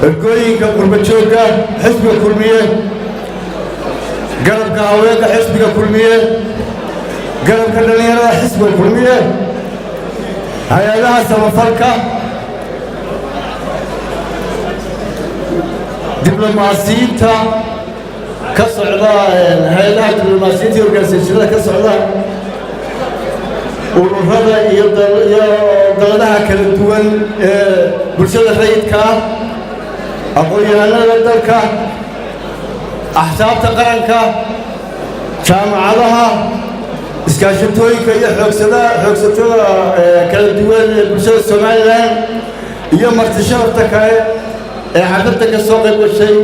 Ergooyinka qurbajoogga xisbiga Kulmiye, garabka haweenka xisbiga Kulmiye, garabka dhallinyarada xisbiga Kulmiye, hay-adaha samafalka, diblomaasiyiinta ka socda, hay-adaha diblomaasiyiinta iyo organisationada ka socda, ururada iyo daladaha kala duwan ee bulshada rayidka ah, aqoon-yahanada dalka, axsaabta qaranka, jaamacadaha, iskaashatooyinka iyo xoogsada xoogsatada kala duwan ee bulshada Somaliland, iyo marti sharafta kale ee xafladda ka soo qayb gashay,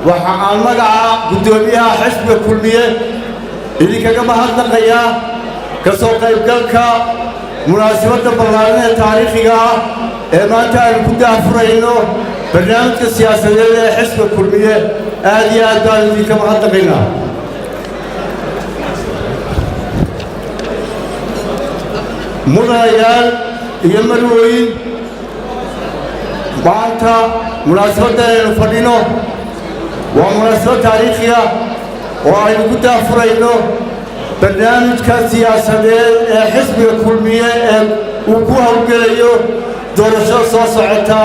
waxa aan magaca guddoomiyaha xisbiga Kulmiye idinkaga mahadnaqayaa ka soo qaybgalka munaasabadda ballaaran ee taariikhiga ah ee maanta aynu ku daahfurayno barnaamijka siyaasadeed ee xisbiga Kulmiye. Aad iyo aad baanu idinka mahadnaqaynaa. Mudanayaal iyo marwooyin, maanta munaasabaddan aynu fadhino waa munaasabad taariikhiya oo aynu ku daahfurayno barnaamijka siyaasadeed ee xisbiga Kulmiye ee uu ku howlgelayo doorashada soo socota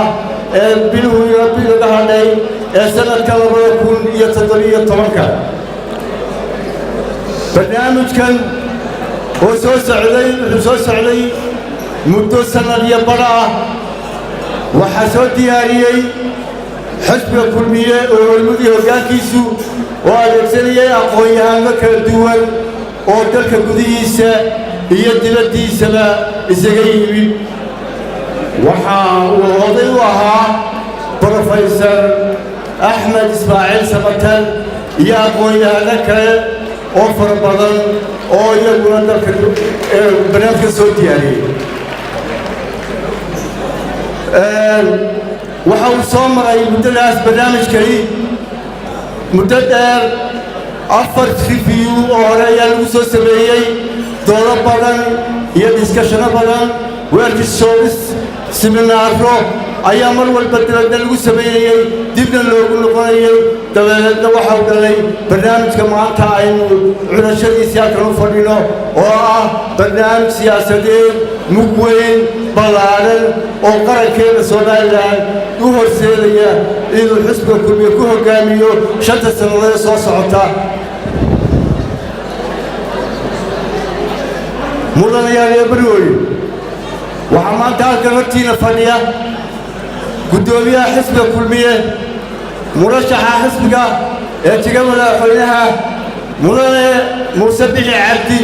ee biluhu bilaga hadhay ee sanadka 2017-ka. Barnaamijkan oo soo socday, wuxuu soo socday muddo sanad iyo badha ah. Waxaa soo diyaariyey xisbiga Kulmiye oo hormudii hoggaankiisu oo adeegsanayay aqoon-yahanno kala duwan oo dalka gudihiisa iyo dibaddiisaba isaga yimid. Waxa uu oday u ahaa Brofesor Axmed Ismaaciil Samatar iyo aqoon-yahano kale oo fara badan oo iyaguna dalka barnaamijka soo diyaariyey. Waxa uu soo maray muddadaas barnaamijkani muddo dheer. 4 review oo hore ayaa lagu soo sameeyey, doodo badan iyo discussiono badan, workshops, seminaaro ayaa mar walba dabeedna lagu samaynayey, dibna loogu noqonayey. Dabadeedna waxau dhalay barnaamijka maanta aynu cunashadiisii halkan u fadhino, oo ah barnaamij siyaasadeed mug weyn, ballaadhan, oo qarankeena Somaliland u horseedaya inuu xisbiga Kulmiye ku hoggaamiyo 5ta sannadood ee soo socota. Mudanayaal iyo marwooyin, waxaa maanta halkan hortiina fadhiya guddoomiyaha xisbiga Kulmiye, murashaxa xisbiga ee jiga madaxweynaha, Mudane Muuse Bixi Cabdi.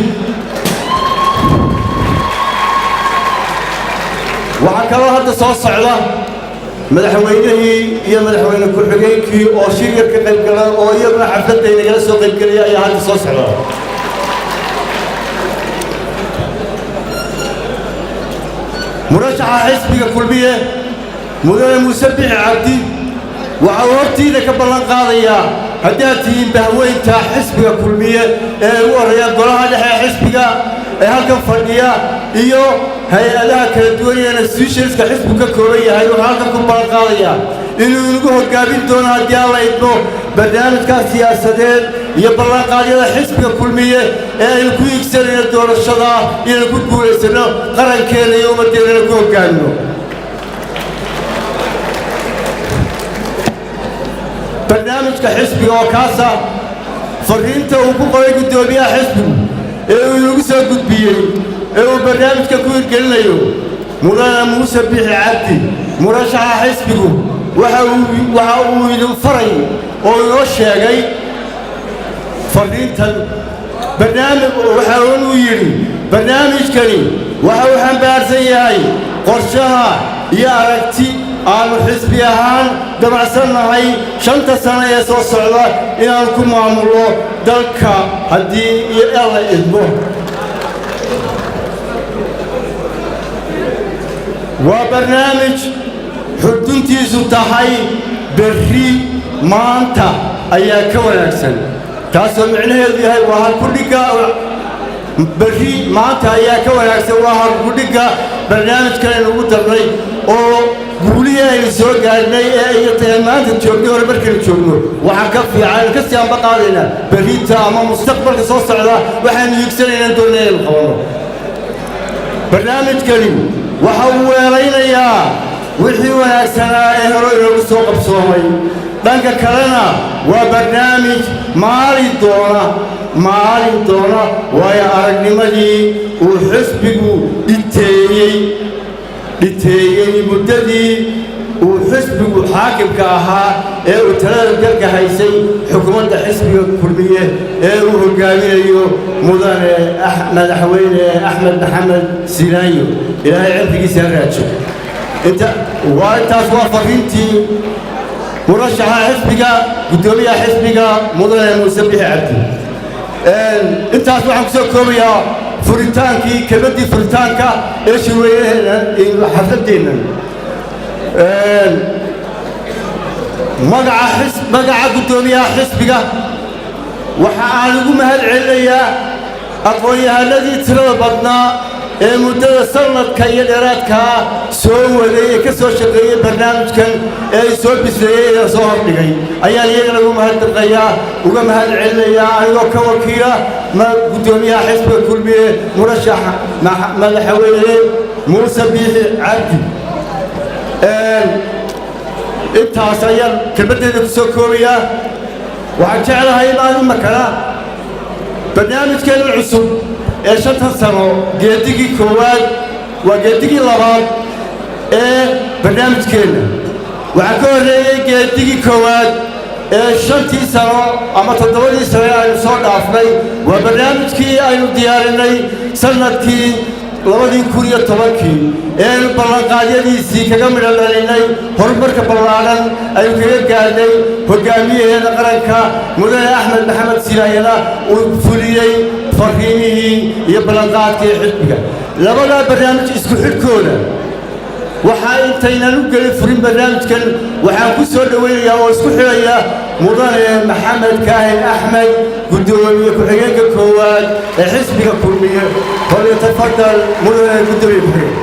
Waxaa kaloo hadda soo socda madaxweynihii iyo madaxweyne ku-xigeenkii oo shir yar ka qayb gala, oo iyaguna xafladda inagala soo qaybgelaya ayaa hadda soo socda. Murashaxa xisbiga Kulmiye, Mudane Muuse Bixi Cabdi, waxa uu hortiina ka ballan qaadayaa, haddaad tihiin bahweynta xisbiga Kulmiye ee ugu horreeyaan golaha dhexe ee xisbiga ee halkan fadhiya iyo hay-adaha kala duwan ee institutionska xisbigu ka kooban yahay, wuxuu halkan ku ballan qaadayaa inuu inagu hoggaamin doono, haddii Alla idmo, barnaamijkaas siyaasadeed iyo ballanqaadyada xisbiga Kulmiye ee aynu ku iigsanayno doorashada inaynu ku guulaysano, qarankeena iyo ummaddeennana ku hoggaamino. Barnaamijka xisbiga oo kaasa fariinta uu ku qoray guddoomiyaha xisbigu ee uu inagu soo gudbiyey ee uu barnaamijka ku hirgelinayo Mudane Muuse Bixi Cabdi, murashaxa xisbigu, waxa uu idin faray oo inoo sheegay fariintan barnaamij. Waxa uu yidhi: barnaamijkani waxa uu xambaarsan yahay qorshaha iyo aragti aanu xisbi ahaan damacsannahay 5ta sano ee soo socda inaanu ku maamulno dalka, haddii iyo Alla idmo. Waa barnaamij xuduntiisu tahay berri maanta ayaa ka wanaagsan, taasoo micnaheedu yahay waa halkudhigga berri maanta ayaa ka wanaagsan, waa halkudhigga barnaamijkan aynu ugu darnay. Oo guulihii aynu soo gaadhnay ee iyo tahay maanta joognay hore markaynu joogno, waxaan ka fiican ka sii anba qaadaynaa berrita ama mustaqbalka soo socda waxaanu hiigsanaynaan doonay inaynu qabanno. Barnaamijkani waxa uu weelaynayaa wixii wanaagsanaa ee hore inoogu soo qabsoomay. Dhanka kalena waa barnaamij maali doona, maalin doona waayo aragnimadii uu xisbigu dhiteeyey muddadii uu xisbigu xaakimka ahaa ee uu talada dalka haysay xukuumadda xisbiga Kulmiye ee uu hogaaminayo mudane madaxweyne Axmed Maxamed Silaanyo, Ilaahay cimrigiisa ha raajo. Inta waa intaas, waa fariintii murashaxa xisbiga, guddoomiyaha xisbiga, mudane Muuse Bixi Cabdi. Intaas waxaan kusoo koobayaa furitaankii, kelmaddii furitaanka ee shirweynaheena, xafladdeennan. Magaca guddoomiyaha xisbiga waxa aan ugu mahad celinayaa aqoon-yahanadii tirada badnaa ee muddada sanadka iyo dheeraadkaa soo waday ee ka soo shaqeeyey barnaamijkan ee ay soo bisleeyey ee soo hordhigay ayaan iyagana ugu mahadnaqayaa, uga mahad celinayaa, anigoo ka wakiila guddoomiyaha xisbiga Kulmiye, murashax madaxweyne Muuse Biixi Cabdi. Intaas ayaan kelmaddeeda ku soo koobayaa. Waxaan jeclahay inaan imakana barnaamijkeena cusub ee 5-tan sano, geedigii koowaad waa geedigii labaad ee barnaamijkeenna. Waxaa ka horreeyey geedigii koowaad ee 5-tii sano ama 7-dii sano ee aynu soo dhaafnay. Waa barnaamijkii aynu diyaarinay sannadkii 2010-kii ee aynu ballanqaadyadiisii kaga midho dhalinnay, horumarka ballaadhan aynu kaga gaadhnay, hoggaamiyaheeda qaranka mudane Axmed Maxamed Silaayana uu fuliyey fariimihii iyo ballanqaadkii xisbiga. Labadaa barnaamij isku xidhkooda waxaa intaynan u gelin furin barnaamijkan, waxaan ku soo dhowaynayaa oo isku xidhaya mudane Maxamed Kaahin Axmed, guddoomiye ku-xigeenka koowaad ee xisbiga Kulmiye. Falyatafadal, mudane guddoomiye ku-xigeen.